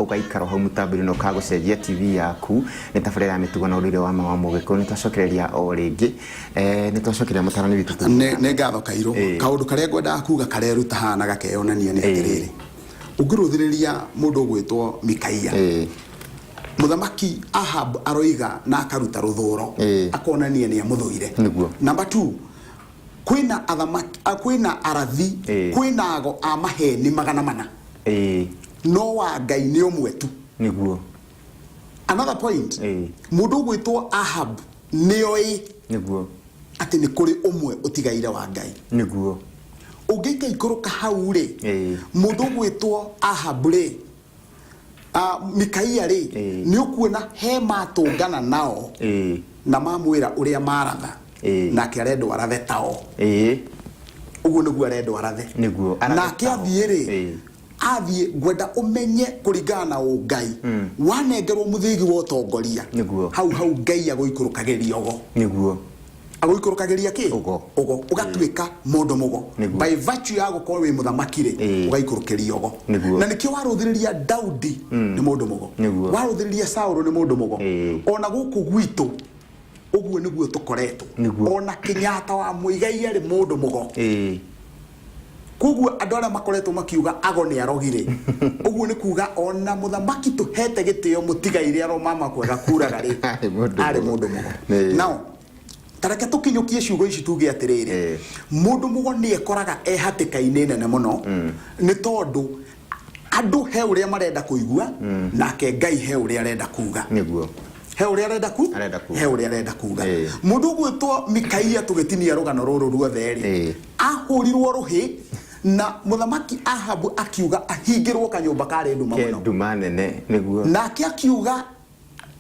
Ũgaikara hau mũtambo-inĩ na ũkaga gũcenjia TV yaku. Nĩ tabarĩra ya mĩtugo na ũndũire wa ma wa Mũgĩkũyũ. Nĩ twacokereria o rĩngĩ. Nĩ twacokeria mũtarani witũ. Nĩ ngatho Kairũ. Kaũndũ karĩa ngwendaga kuga kareruta haha na gakeyonania nĩ atĩrĩrĩ, ũngĩrũthĩrĩria mũndũ ũgwĩtwo Mikaia, Mũthamaki Ahab aroiga na akaruta rũthũro akonania nĩ amũthũire. Number two, kwĩna athamaki, kwĩna arathi, kwĩna ago a maheni 400. No wa Ngai nĩ ũmwe tu. Another point, mũndũ ũgwĩtwo Ahab nĩoĩ atĩ nĩ kũrĩ ũmwe ũtigaire wa Ngai. Ũngĩikaikũrũka hau rĩ, mũndũ ũgwĩtwo Ahab rĩ, Mikaia rĩ, nĩ ũkuona he matũngana nao na mamwĩra ũrĩa maratha, nake arendwo arathe tao. Ũguo nĩguo arendwo arathe. Arathe Nake tao. athiĩ rĩ, athiĩ ngwenda ũmenye kũringana na ũngai, wanengerwo mũthĩgi wa ũtongoria, hau hau Ngai agũikũrũkagĩria ũgo. Agũikũrũkagĩria kĩ? Ũgo. Ũgo. Ũgatuĩka mũndũ mũgo. By virtue ya gũkorwo wĩ mũthamaki rĩ, ũgaikũrũkĩria ũgo. Na nĩkĩo warũthĩrĩria Daudi nĩ mũndũ mũgo. Warũthĩrĩria Saũlũ nĩ mũndũ mũgo. Ona gũkũ gwitũ ũguo nĩguo tũkoretwo. Ona Kenyatta wa Muigai arĩ mũndũ mũgo. Koguo andũ arĩa makoretwo makiuga ago nĩ arogi rĩ, ũguo nĩ kuga ona mũthamaki tũhete gĩtĩo mũtigaire aro mama kwega kuraga rĩ, Arĩ mũndũ arĩ mũgo. mũndũ mũgo. Now, ta reke tũkinyũkie ciugo ici tuge atĩrĩrĩ, mũndũ mũgo nĩ ekoraga e hatĩka-inĩ nene mũno, nĩ tondũ andũ he ũrĩa marenda kũigua, nake Ngai he ũrĩa arenda kuga. He ũrĩa arenda ku? Arenda kuga. He ũrĩa arenda kuga. Mũndũ ũgwĩtwo Mikaia tũgĩtinia rũgano rũrũ ruothe rĩ, ahũrirwo rũhĩ na mũthamaki Ahabu akiuga ahingĩrwo kanyũmba karĩ nduma Ke mũno. nduma nene, nĩguo. Nake akiuga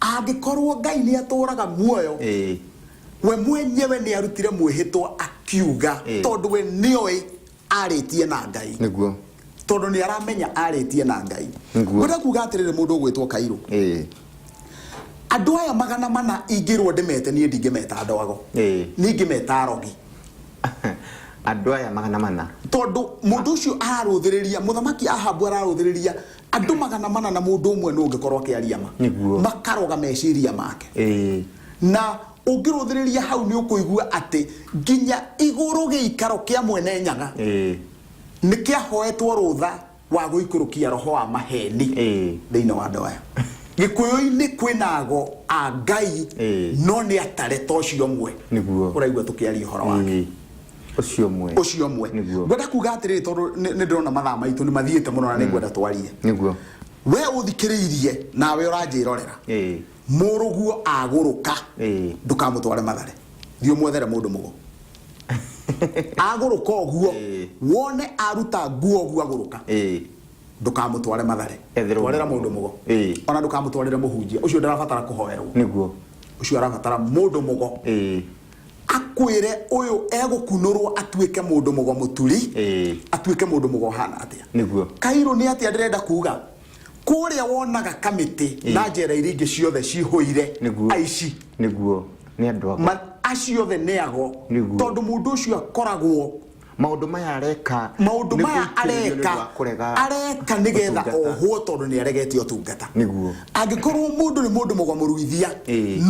angĩkorwo Ngai nĩ atũraga muoyo, we mwenyewe nĩ arutire mwĩhĩtwa akiuga, tondũ we nĩoĩ arĩtie na Ngai. Tondũ nĩ aramenya arĩtie na Ngai. Ngwenda kuga atĩrĩrĩ mũndũ ũgwĩtwo Kairũ. Andũ aya 400 ingĩrwo ndĩmete niĩ ndingĩmeta andũ ago. Niĩ ingĩmeta arogi. Andũ aya 400. Tondũ mũndũ ũcio ararũthĩrĩria, mũthamaki Ahabu ararũthĩrĩria andũ 400 na mũndũ ũmwe nũ ũngĩkorwo akĩaria ma. Makaroga meciria make. Na ũngĩrũthĩrĩria hau nĩ ũkũigua atĩ nginya igũrũ gĩikaro kĩa mwene Nyaga nĩ kĩahoetwo rũtha wa gũikũrũkia roho wa maheni thĩinĩ wa andũ aya. Gĩkũyũ-inĩ kwĩna ago a Ngai no nĩ atare ta ũcio ũmwe ũraigua tũkĩaria ũhoro wake. Ũcio ũmwe. Ũcio ũmwe. Ngwenda kuga atĩrĩrĩ tondũ nĩ ndĩrona mathaa maitũ nĩ mathiĩte mũno na nĩ ngwenda twarie. We ũthikĩrĩirie nawe ũranjĩrorera. Mũrũguo agũrũka, ndũkamũtware Mathare. Thiĩ ũmwethere mũndũ mũgo. Agũrũka ũguo, wone aruta nguo ũguo agũrũka, ndũkamũtware Mathare. Etherwo Twarĩra mũndũ mũndũ mũgo. Ona ndũkamũtwarĩre mũhunjia. Ũcio ndarabatara kũhoerwo. Ũcio arabatara mũndũ mũgo. Akwĩre ũyũ egũkunũrwo atuĩke mũndũ mũgo mũturi, atuĩke mũndũ mũgo ũhana atĩa. Kairũ nĩ atĩa ndĩrenda kuga? Kũrĩa wonaga kamĩtĩ na njera iria ingĩ ciothe cihũire aici. Nĩ andũ ago. Acio othe nĩ ago. Tondũ mũndũ ũcio akoragwo maũndũ maya areka, maũndũ nĩ maya gũitĩrĩrio nĩ areka, ũndũ wa kũrega areka nĩgetha ũtungata. ohwo tondũ nĩ aregete ũtungata. Angĩkorwo mũndũ nĩ mũndũ mũgo mũruithia,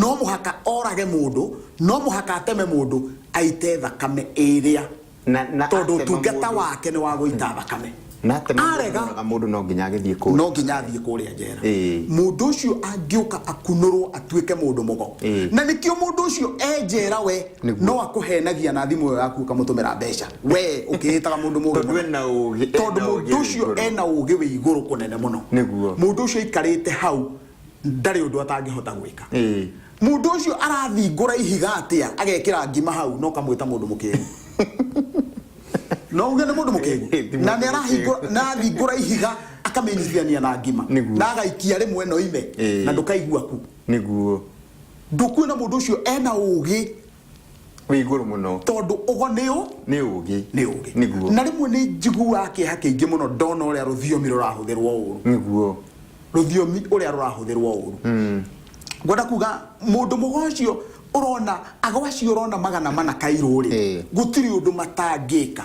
no mũhaka orage mũndũ, no mũhaka ateme mũndũ, aite thakame ĩrĩa. Na Tondũ atema ũtungata mũndũ. wake nĩ wa gũita thakame. Na atema mũndũ Arega. nĩoraga mũndũ no nginya agĩthiĩ kũrĩa. No nginya athiĩ kũrĩa njera. Mũndũ ũcio angĩũka akunũrwo atuĩke mũndũ mũgo. Na nĩkĩo mũndũ ũcio e njera we no akũhenagia na thimũ ĩyo yaku ũkamũtũmĩra mbeca. We ũkĩĩtaga mũndũ mũgĩ Tondũ mũno. ena ũgĩ, ena Tondũ mũndũ ũgĩ wĩ ũcio igũrũ. ena ũgĩ wĩ igũrũ kũnene mũno. Mũndũ ũcio aikarĩte hau ndarĩ ũndũ atangĩhota gwĩka. Mũndũ ũcio arathingũra ihiga atĩa agekĩra ngima hau na ũkamwĩta mũndũ mũkĩgu. No uge nĩ mũndũ mũkĩgu. Ti Na mũndũ nĩ arahingũra, mũkĩgu. na athingũra ihiga akamĩnyitithania na ngima. Na agaikia rĩmwe no ime. Na ndũkaigua ku. Ndũkuona mũndũ ũcio ena ũgĩ Wĩ igũrũ mũno. Tondũ ũgo nĩ ũ? Nĩ ũgĩ. Nĩ ũgĩ. Na rĩmwe nĩ njiguaga kĩeha kĩingĩ mũno ndona ũrĩa rũthiomi rũrahũthĩrwo ũru. Rũthiomi ũrĩa rũrahũthĩrwo ũru. Ngwenda kuga mundu mugo ucio urona ago acio urona 400 kairũ rĩ, gũtirĩ ũndũ matangĩka.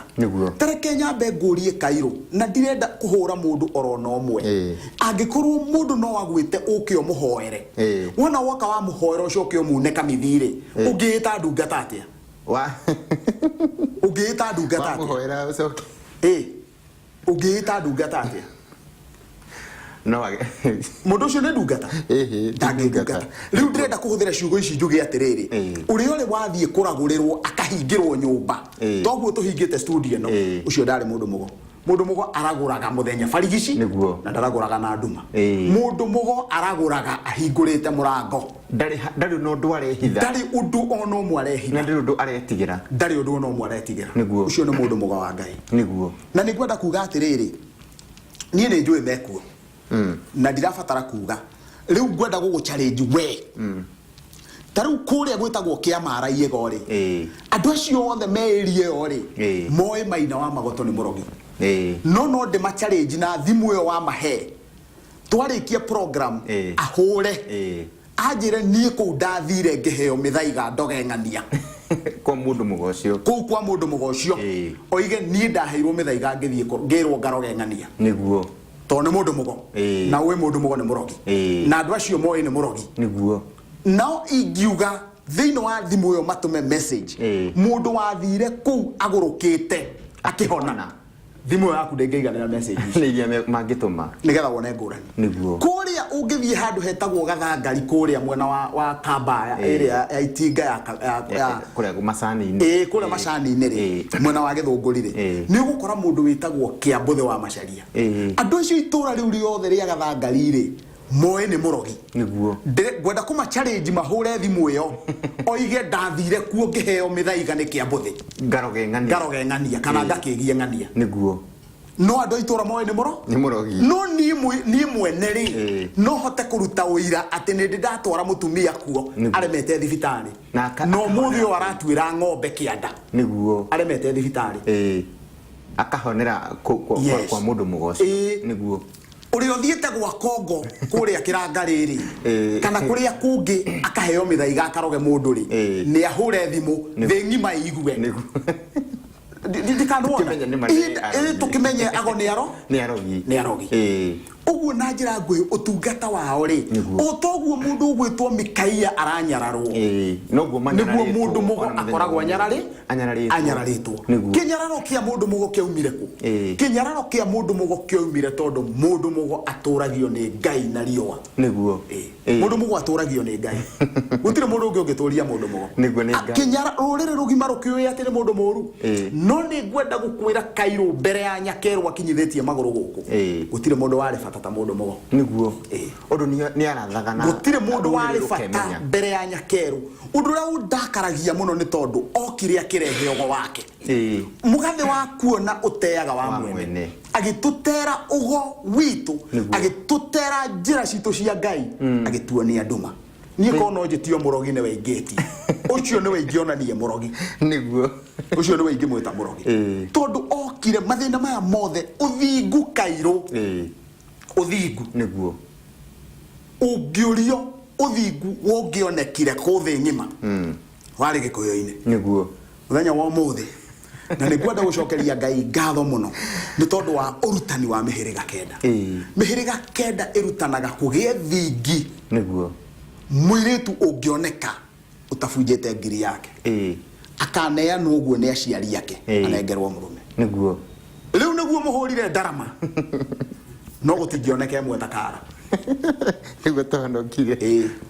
Tareke nyambe ngũrie kairũ, na ndirenda kũhũra mũndũ orona ũmwe. Angĩkorwo mũndũ no agwĩte ũke ũmũhoere, wona woka wamũhoera ũcoke ũmune kamithi rĩ, ũngĩĩta ndungata atĩa? Wa Ũngĩĩta ndungata atĩa? Wamũhoera ũcoke. Ĩ, ũngĩĩta ndungata atĩa? No age. Mũndũ ũcio nĩ ndungata? Ĩhĩ, ti ndangĩndungata. ndungata. Rĩu ndĩrenda kũhũthĩra ciugo ici njuge atĩrĩrĩ, ũrĩa ũrĩ wathiĩ kũragũrĩrwo akahingĩrwo nyũmba, toguo tũhingĩte studio ĩno, ũcio ndarĩ mũndũ mũgo. Mũndũ mũgo aragũraga mũthenya barigici, na ndaragũraga na nduma. Mũndũ mũgo aragũraga ahingũrĩte mũrango. Ndarĩ ndarĩ na ũndũ arehitha. Ndarĩ ũndũ ona ũmwe arehitha. Na ndarĩ ũndũ aretigĩra. Ndarĩ ũndũ ona ũmwe aretigĩra. Ũcio nĩ mũndũ mũgo wa Ngai. Na nĩ ngwenda kuga atĩrĩrĩ, niĩ nĩ njũĩ mekuo na ndirabatara kuga. Rĩu ngwenda gũgũ challenge we. Ta rĩu kũrĩa gwĩtagwo Kĩamara Iĩgo rĩ, andũ acio othe me area ĩyo rĩ, moĩ Maina wa Magoto nĩ mũrogi. No no ndĩma challenge na thimũ ĩyo wamahe, twarĩkia program, ahũre anjĩre niĩ kũu ndathire ngĩheo mĩthaiga ndoge ng'ania. Kwa mũndũ mũgo ũcio. Kũu kwa mũndũ mũgo ũcio. Oige niĩ ndaheirwo mĩthaiga ngĩthiĩ ngĩrwo ngaroge ng'ania. Tondũ nĩ mũndũ mũgo. Na ũĩ mũndũ mũgo nĩ mũrogi. Na andũ acio moĩ nĩ mũrogi. Nao ingiuga thĩinĩ wa thimũ ĩyo matũme message, mũndũ wathire kũu agũrũkĩte akĩhona, thimũ ĩyo yaku ndĩngĩiganĩra message ici. Nĩ iria mangĩtũma. Nĩgetha wone ngũrani. Kũrĩa ũngĩthiĩ handũ hetagwo Gathangari kũrĩa mwena wa Kambaya, ĩrĩa ya Itinga ya ya, ya Kũrĩa macani-inĩ. Ĩĩ, kũrĩa macani-inĩ rĩ, mwena wa Gĩthũngũri rĩ, nĩ ũgũkora mũndũ wĩtagwo Kĩambũthĩ wa Macaria. Andũ acio itũra rĩu rĩothe rĩa Gathangari rĩ, moĩ nĩ mũrogi. Ngwenda kũma challenge mahũre thimũ ĩyo, oige ndathire kuo ngĩheo mĩthaiga nĩ Kĩambũthĩ. Ngaroge ng'ania. Ngaroge ng'ania kana ngakĩgie ng'ania. No andũ a itũra moĩ nĩ mũro? Nĩ mũrogi. No niĩ mwene rĩ, no hote kũruta ũira atĩ nĩ ndĩ ndatwara mũtumia kuo, aremete thibitarĩ. Na Na ũmũthĩ ũyũ aratuĩra ng'ombe kĩanda. Aremete thibitarĩ. Akahonera kwa mũndũ mũgo ũcio. Ũrĩa ũthiĩte gwa Kongo kũrĩa Kĩrangarĩ rĩ, kana kũrĩa kũngĩ akaheo mĩthaiga akaroge mũndũ rĩ, nĩ ahũre thimũ, thĩ ng'ima ĩigue. Ndikanona. Tũkĩmenye nĩ ma nĩ arogi. Tũkĩmenye ago nĩ aro? Nĩ arogi. Nĩ arogi. Ũguo na njĩra nguhĩ ũtungata wao rĩ, o toguo mũndũ ũgwĩtwo Mikaia aranyararwo. Noguo Nĩguo manyararĩtwo mũndũ mũgo ona mũthenya akoragwo ũmwe. Anyararĩtwo. Anyararĩtwo. Kĩnyararo kĩa mũndũ mũgo kĩaumire kũ? Kĩnyararo kĩa mũndũ mũgo kĩaumire tondũ mũndũ mũgo atũragio nĩ Ngai na riũa. Mũndũ mũgo atũragio nĩ Ngai. Gũtirĩ mũndũ ũngĩ ũngĩtũria mũndũ mũgo. Nĩguo nĩ Ngai. Kĩnyara, rũrĩrĩ rũgima rũkĩũĩ atĩ nĩ mũndũ mũru. No nĩ ngwenda gũkwĩra kairũ mbere ya Nyakerũ akinyithĩtie magũrũ gũkũ. Gũtirĩ mũndũ warĩ bata ta mũndũ mũgo. Ũndũ nĩ arathaga na Gũtirĩ mũndũ rũrĩrĩ warĩ bata rũkemenya. mbere ya Nyakerũ. Ũndũ ũrĩa ũndakaragia mũno nĩ tondũ okire akĩrehe ũgo wake. Mũgathĩ wa kuona ũteaga wa Wa mwene. mwene. Agĩtũtera ũgo witũ, agĩtũtera njĩra citũ cia Ngai, agĩtuonia nduma. Niĩ korwo no njĩtio mũrogi nĩwe ingĩtia. Ũcio nĩwe ingĩonania mũrogi. Ũcio nĩwe ingĩmwĩta mũrogi. Tondũ okire mathĩna maya mothe, ũthingu kairũ. Ũthingu. Ũngĩũrio ũthingu wongĩonekire kũ thĩ ng'ima. Warĩ Gĩkũyũ-inĩ. Mũthenya wa ũmũthĩ. Na nĩ ngwenda gũcokeria Ngai ngatho mũno nĩ tondũ wa ũrutani wa mĩhĩrĩga kenda. Mĩhĩrĩga kenda ĩrutanaga kũgĩe thingi. Mũirĩtu ũngĩoneka ũtabunjĩte ngiri yake. Akaneanwo ũguo nĩ aciari ake, anengerwo mũrũme. Rĩu nĩguo mũhũrire ndarama. No gũtingĩoneka ĩmwe ta kara. Nĩguo tũhonokire.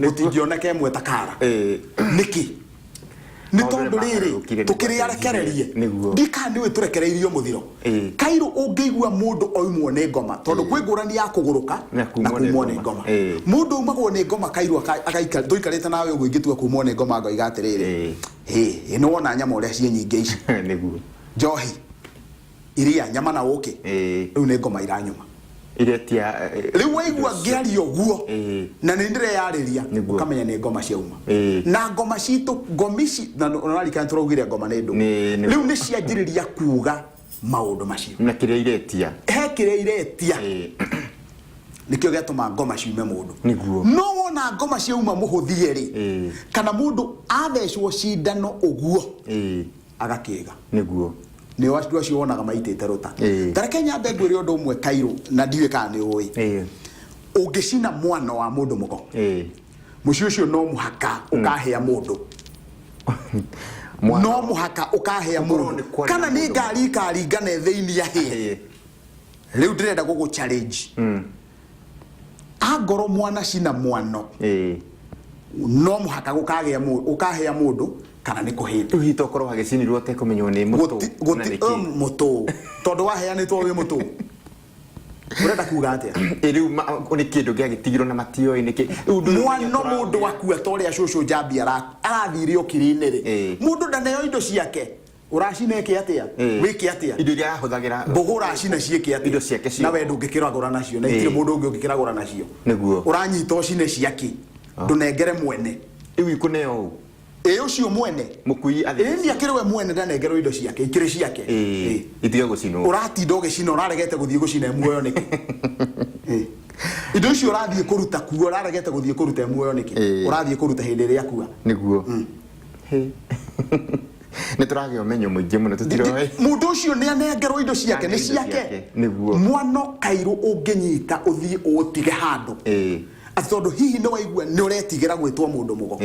Gũtingĩoneka ĩmwe ta kara. Nĩkĩ? Nĩ Maũndũ tondũ rĩrĩ, nĩmagarũrũkire nĩguo tũkĩrĩ arekererie. Ndikana nĩũĩ tũrekereirio mũthiro. Kairũ ũngĩigua mũndũ oimwo nĩ ngoma, tondũ kwĩ ngũrani ya kũgũrũka Na na kumwo nĩ kumwo nĩ ngoma. ngoma. Mũndũ aumagwo nĩ ngoma kairũ agaikara, tũikarĩte nawe ũguo ingĩtua kumwo nĩ ngoma ngoiga atĩrĩrĩ. Nĩ wona nyama ũrĩa ciĩ nyingĩ ici. Njohi, iria, nyama na ũkĩ. Rĩu nĩ ngoma iranyuma. Iretia, Rĩu waigua ngĩaria ũguo, na nĩ ndĩreyarĩria, ũkamenya nĩ ngoma ciauma. Na ngoma citũ, ngoma ici, na nĩ ũrarikana tũraugire ngoma nĩ ndũ. Rĩu nĩ cianjĩrĩria kuga maũndũ macio. Na kĩrĩa iretia. He kĩrĩa iretia. Nĩkĩo gĩatũma ngoma ciume mũndũ. Nĩguo. No wona ngoma ciauma mũhũthie rĩ, kana mũndũ athecwo cindano ũguo, agakĩga. Nĩguo. Nĩo andũ acio wonaga maitĩte rũta. Ta reke nyambe ngwĩre ũndũ ũmwe Kairũ, na ndiũĩ kana nĩ ũĩ. Ũngĩcina mwana wa mũndũ mũgo, mũciĩ ũcio no mũhaka ũkahĩa mũndũ. Mwana No mũhaka ũkahĩa Ũkorwo mũndũ. nĩ kwaria Kana na nĩ mũndũ. ngari ikaringana thĩinĩ ahĩe. Rĩu ndĩrenda gũgũ challenge. Angorwo mwana cina mwano, no mũhaka gũkagĩa mũndũ, ũkahĩa mũndũ kana nĩ kũhĩte. Rĩu hihi tokorwo hagĩcinirwo ũtekũmenywo nĩ mũtũ na nĩkĩ? Mũtũ. Tondũ waheanĩtwo wĩ mũtũ. Ũrenda kuga atĩa? Ĩ rĩu nĩ kĩndũ gĩagĩtigirwo na matioĩ nĩkĩ. Rĩu ndũĩ Mwano ũrĩa mũndũ akua ta ũrĩa cũcũ Njambi arathire ũkiri-inĩ rĩ. Mũndũ ndaneo indo ciake. Ũracina ĩke atĩa? Wĩke atĩa? Indo iria arahũthagĩra. Mbũgũ ũracina ciĩke atĩa? Indo ciake ciothe. Na we ndũngĩkĩragũra nacio, na itirĩ mũndũ ũngĩ ũngĩkĩragũra nacio. Nĩguo. Ũranyita ũcine ciakĩ? Ndũnengere mwene. Rĩu ikũneo ũ? Ĩ ũcio mwene. Mũkui athiĩ. Ĩ nĩ akĩrĩ we mwene ndanengerwo indo ciake, ikĩrĩ ciake. Itige gũcinwo. Ũratinda ũgĩcina, ũraregete gũthiĩ gũcina muoyo nĩkĩ? Indo icio ũrathiĩ kũruta kuo, ũraregete gũthiĩ kũruta muoyo nĩkĩ? Ũrathiĩ kũruta hĩndĩ ĩrĩa akua. Nĩguo. Nĩ tũragĩa ũmenyo mũingĩ mũno tũtiroĩ. Mũndũ ũcio nĩ anengerwo indo ciake, nĩ Indo ciake. ciake, nĩguo. Mwano kairũ ũngĩnyita ũthiĩ ũũtige handũ. Atĩ tondũ hihi nĩ waigua nĩ ũretigĩra gwĩtwo mũndũ mũgo.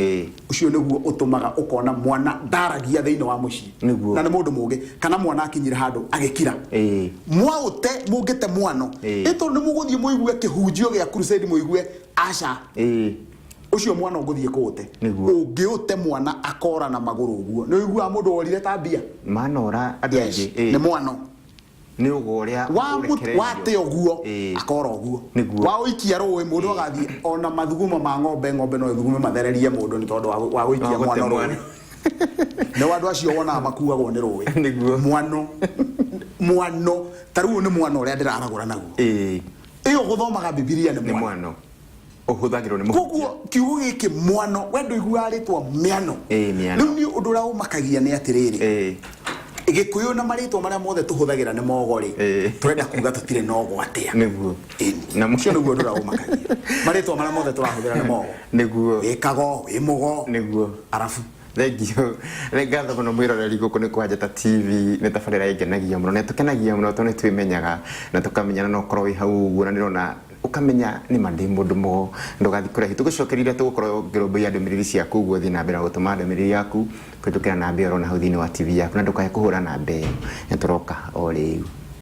Ũcio nĩguo ũtũmaga ũkona mwana ndaragia thĩinĩ wa mũciĩ. Nĩguo. Na nĩ mũndũ mũgĩ, kana mwana akinyire handũ agĩkira. Mwaũte mũngĩte mwano. Ĩ tondũ nĩ mũgũthiĩ mũigue kĩhunjio gĩa crusade mũigue aca. Ũcio mwana ũgũthiĩ kũũte. Nĩguo. Ũngĩũte mwana akora na magũrũ ũguo. Nĩ ũiguaga mũndũ worire ta mbia? Manora andũ Yes. aingĩ. Nĩ mwano. Nĩ ũgo ũrĩa ũrekereirio. Wate ũguo, akora ũguo. Nĩguo. Wa ũikia rũĩ, mũndũ agathiĩ ona mathugumo ma ng'ombe, ng'ombe no ĩthugume mathererie mũndũ nĩ tondũ wa gũikia Wa gũte mwana rũĩ. mwana. Nĩ andũ acio wonaga makuagwo nĩ rũĩ. Nĩguo. Mwano. Mwano. Ta rĩu ũyũ nĩ mwano ũrĩa ndĩraragũra naguo. Ĩyo gũthomaga Bibilia nĩ Nĩ mwano. mwano. Ũhũthagĩrwo nĩ mũhunjia. Koguo kiugo gĩkĩ mwano, we ndũiguaga rĩtwa mĩano. Mĩano. Rĩu niĩ ũndũ ũrĩa ũmakagia nĩ atĩrĩrĩ. Gĩkũyũ na marĩtwa marĩa mothe tũhũthagĩra nĩ mogo rĩ. Tũrenda kuga tũtirĩ na ũgo atĩa. Nĩguo. Na ũcio nĩguo ũndũ ũrĩa ũmakagia. Marĩtwa marĩa mothe tũrahũthĩra nĩ mogo. Nĩguo. Wĩ kago, wĩ mũgo. Nĩguo. Arabu. Thank you. Nĩ ngatho mũno mwĩroreri gũkũ nĩ kwa Njata TV, nĩ tabarĩra ĩngenagia mũno na ĩtũkenagia mũno tondũ nĩ twĩmenyaga na tũkamenyana no ũkorwo wĩ hau ũguo na ndĩrona ũkamenya nĩ ma ndĩ mũndũ mũgo, ndũgathiĩ kũraihu. Tũgũcokeria tũgũkorwo ngĩrũmbũiya ndũmĩrĩri ciaku, ũguo thiĩ na mbere na gũtũma ndũmĩrĩri yaku kũhĩtũkĩra namba ĩyo ũrona hau thĩinĩ wa TV yaku, na ndũkae kũhũra namba ĩyo, nĩ tũroka o rĩu.